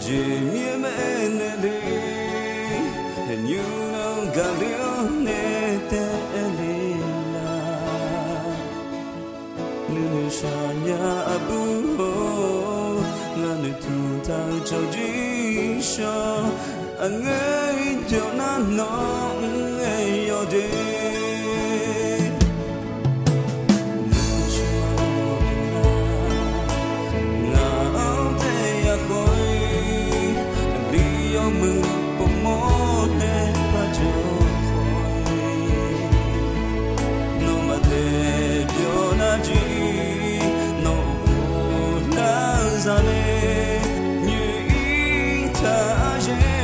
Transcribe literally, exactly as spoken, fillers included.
jeq mir-aer mae naeq le, nymr nan gaqler-awr nae taef-aer le la. Nuinoeq shaqnya aqbur-or, ngaq noeqtmq taq-eu tsawrjir shawr, aqngeur jawr nar nawq mr-aer yawdaef. Ngaq-anr taef ya khawf-ir, aqli yawmuiq pov mawr nae par jawr khawf-ir, nawmaf daefbyawr nar jir, nawq-euq ghoflar-eu zaq nae nyoeq-ir taq-a yaer.